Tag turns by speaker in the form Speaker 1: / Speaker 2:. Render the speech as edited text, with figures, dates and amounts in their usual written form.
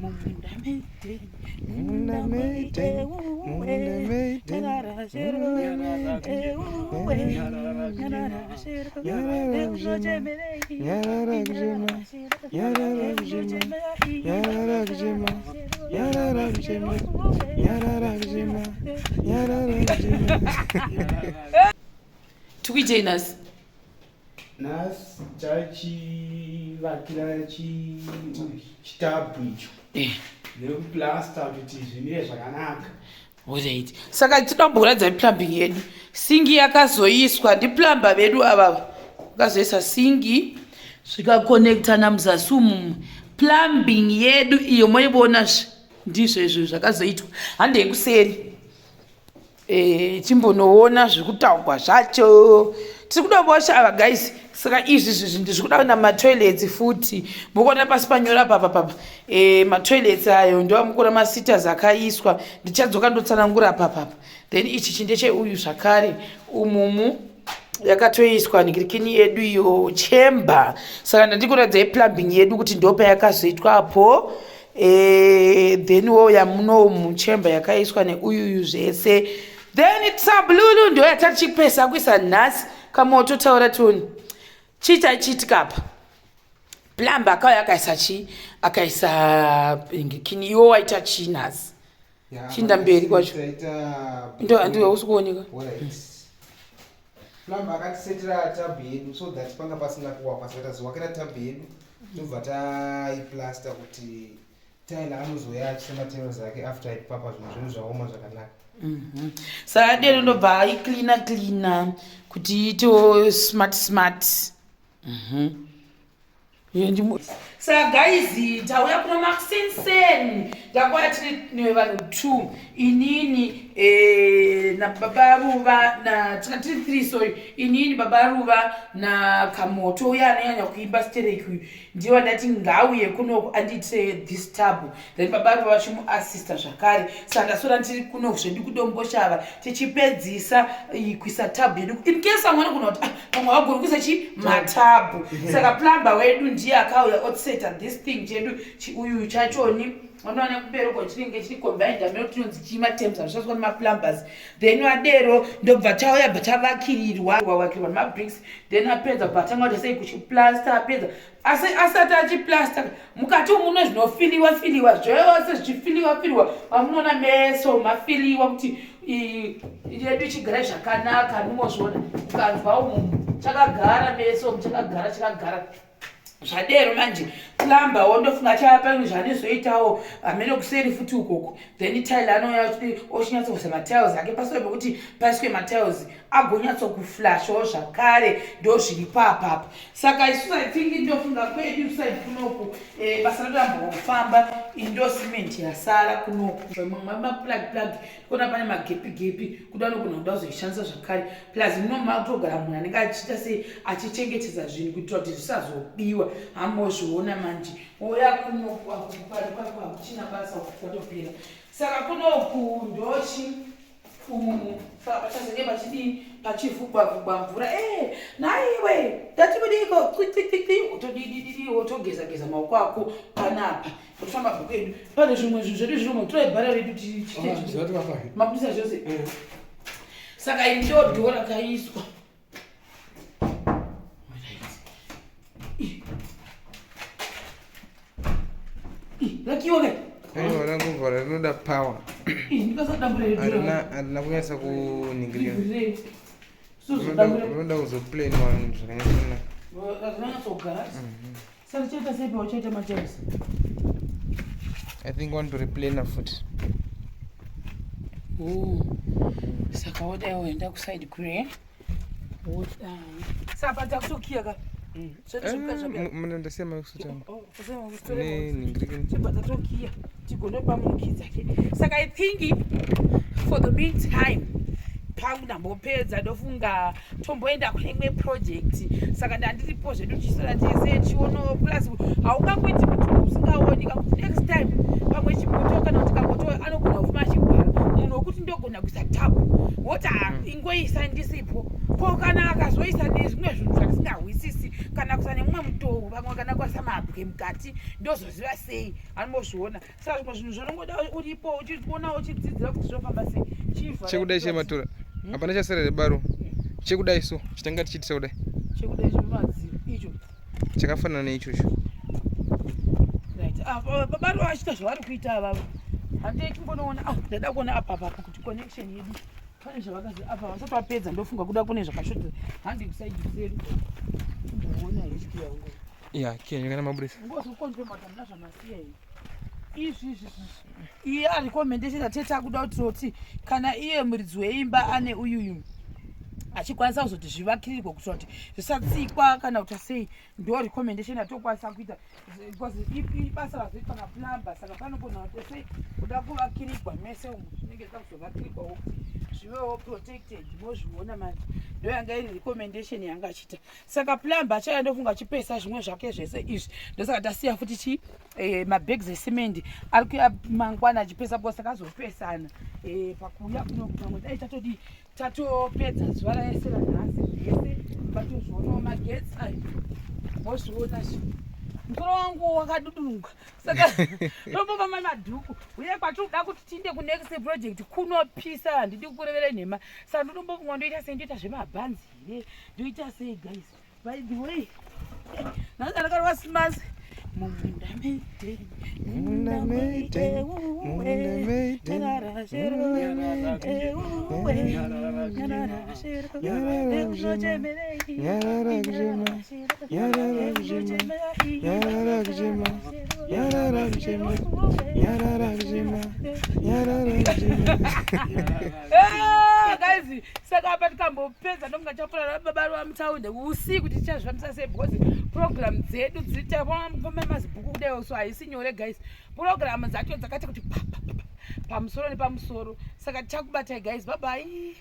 Speaker 1: Mumunda meEdeni,
Speaker 2: Munda meEdeni, munda meEdeni, munda meEdeni. Nyarara kuchema, nyarara kuchema, nyarara kuchema, nyarara kuchema, nyarara kuchema, nyarara kuchema, nyarara kuchema.
Speaker 1: Tikuitei nhasi?
Speaker 2: Nhasi chachivakira chitabhu icho nekuplasta kuti zvimire zvakanaka.
Speaker 1: Alright. Saka tinoda kumbokuratidza plumbing yedu. Singi yakazoiswa ndiplumber vedu avava. Vakazoisa singi zvikakonektana muzasi umu. Plumbing yedu iyo moivona zve ndizvo izvo zvakazoitwa. Handei kuseri. E, chimbonoona zviri kutaurwa zvacho. Tiri kuda kuosha ava guys. Saka izvi zvi ndizvi kuda kuenda mumatoilets futi. Mukuona pasi panyora papa papa. E, matoilets ayo ndo amukura masitas akaiswa. Ndichadzoka ndotsanangura papa papa. Then ichi chindecheuyu zvakare umumu yakatoiswa ningirikini yedu iyo chamber. Saka ndandikuratidzai plumbing yedu kuti ndo payakazoitwa apo. E, then wouya munomu chamber yakaiswa neuyuyu zvese. Then tablulu ndo yatachipesa kuisa nhasi. Kamoto taura tione chii chaichiitika apa. Plumber akauya akaisa chii, akaisa ngikini iwo waita chii nhasi. Chinda mberi kwacho. Ndo ndo hausi kuoneka.
Speaker 2: Plumber akatisetera tab yedu so that panga pasina kuwakwa, saka tazowakira tab yedu tobva taiplasta kuti Tyler anozouya achisa matiles ake after ipapa zvinhu zvedu zvaoma zvakanaka.
Speaker 1: Saka dero ndobva aicleana cleana kuti iitewo smart smart. Saka guys, tauya kuno Maxinsen. Takuya tiri nevanhu 2, inini nababa Ruva na tika tiri 3, sorry, inini, baba Ruva naKamoto uya anonyanya kuimba stereki uyu. Ndiye wandati ngauye kunoku andiitire this tub, then baba Ruva vachimuassista zvakare. Saka ndasora ndiri kuno zvedu kuDomboshava tichipedzisa kuisa tub yedu, in case vamwe vanogona kuti pamwe vagoni kuisa chi matabhu. Saka plumber wedu ndiye akauya otseta this thing chedu chiuyuyu chachoni. Vanoona kumberi uko chinenge chiri combined ameno tinonzi chii matems anoshandiswa nemaplumbers. Then vadero ndobva tauya bva tavakirirwa, wavakirwa nemabricks. Then apedza bva atanga kuita sei kuchiplasta. Apedza asi asati achiplasta mukati umu mune zvinofiliwa filiwa zvose, zvichifiliwa filiwa mamunoona meso mafiliwa kuti yedu ichigara zvakanaka. Ndimozviona ukanzwa umu chakagara meso umu chakagara chakagara zvadero. Manje plumber wondofunga chava pane zvaanozoitawo hamene kuseri futi ukoko. Then tile anouya ochinyatsokuisa matiles ake pasure pekuti paiswe matiles agonyatsokuflashawo zvakare. Ndo zviri papapa. Saka isusu I think ndofunga kwedu side kunoku basa rotambofamba. Indo cement yasara kunoku, maplug plug kuona pane magepi gepi kuda anogona kuda kuzoishandisa zvakare. Plus muno makutogara munhu anenge achiita sei, achichengetedza zvinhu kuitira kuti zvisazobiwa. Hambozviona manje oya kunoku hakuchina basa, kwatopera. Saka kunoku ndochi umu, saka pachazenge pachidii, pachivhugwa vhugwa mvura. Naiwe ndati kudiko twi wotodidididi wotogeza geza maoko ako panapa otofamba bhuku edu. Pane zvimwe zvinhu zvedu zvirimo, torai bhara redu mabudisa zvose. Saka iri ndo dhoo rakaiswa. Rakiwa ke?
Speaker 2: Aiwa, rangovhara, rinoda power. Harina kunyatsa kuningirira, rinoda kuzoplanwa zvakanyatsonaka.
Speaker 1: Zvinonyatsogara. Saka tichaita sei pauchaita matiles?
Speaker 2: I think want to replana futi.
Speaker 1: Oh. Saka wodai woenda kuside kure, wodai. Saka patakutokiya ka.
Speaker 2: Muna ndasiya makusutanga
Speaker 1: nenhingirikini. Chibva tatokiya tigonopa munukidza ke. Saka I think for the meantime pangu ndambopedza, ndofunga tomboenda kune imwe project. Saka ndandiripo zvedu tichisora tese tichionawo. Plus haungangoiti kuti usingaoni kakuti next time pamwe chimoto kana kuti kamoto anogona kufuma achigwara munhu wekuti ndogona kuisa tub woti ingoisa ndisipo ko. Kana akazoisa nezvimwe zvinhu zvandisingahwisisi kana kuisa nemumwe mutowo pamwe kana kuisa mabwe mukati. mukati ndozoziva sei anombozviona saka zvimwe zvinhu zvinongoda uripo uchiona uchidzidzira kuti zvinofamba sei
Speaker 2: chekudai chematura hmm? hapana chasara here baro chekudai so chitanga tichiitisa kudai
Speaker 1: chekudai chemumadziro icho
Speaker 2: chakafanana neichocho
Speaker 1: right ah, baba ro achiita zvavari kuita avavo handei timbonoona ah, ndada kuona apa apa kuti connection yedu pane zvavakazi apa vasati vapedza ndofunga kuda kune zvakashota handi kusaidi kuseri kumboona hp yangu
Speaker 2: ya kiya kana mabudisa
Speaker 1: ngozokonfirma kuti hamuna zvamasiya here izvi izvi iye recommendation atete akuda kuti toti kana iye muridzi weimba ane uyuyu achikwanisa kuzoti zvivakirirwe kuitira kuti zvisatsikwa kana kuti sei ndo recommendation yatokwanisa kuita because ibasa razoitwa naplumber saka panogona kuti sei kuda kuvakirigwa mese umu zvinenge zvida kuzovakirigwawo kuti zvivewo protected mozviona manje ndo yanga iri recommendation yanga achiita saka plumber achaya ndofunga achipesa zvimwe zvake zvese izvi ndosaka tasiya futi chi eh, mabags ecement ari kuya mangwana achipesa because takazopesana eh, pakuuya kuno pamwe dai tatodii tatopedza zuva rese ranhasi zvese vatozvionawo magetsi ayo mozviona zvi musoro wangu wakadudunuka saka tombova mai madhuku uye kwatinoda kuti tiinde kunext project kunopisa handidi kukurevera nhema saka ndotombofunga ndoita sei ndoita zvemabhanzi here ndoita sei guys by the way nhasi ndakarova simasi mumunda meideni
Speaker 2: mumunda meideni mumunda meideni nyarara kuchema nyarara kuchema nyarara kuchema nyarara kuchema nyarara kuchema nyarara kuchema
Speaker 1: eh, guys saka apa tikambopedza ndokunga chapura baba ruva mutaundi usiku kuti tichazvifambisa sei because program dzedu dzitafamba mazibhuku kudai so haisi nyore guys program dzacho dzakati kuti pamusoro nepamusoro saka tichakubatai guys babai.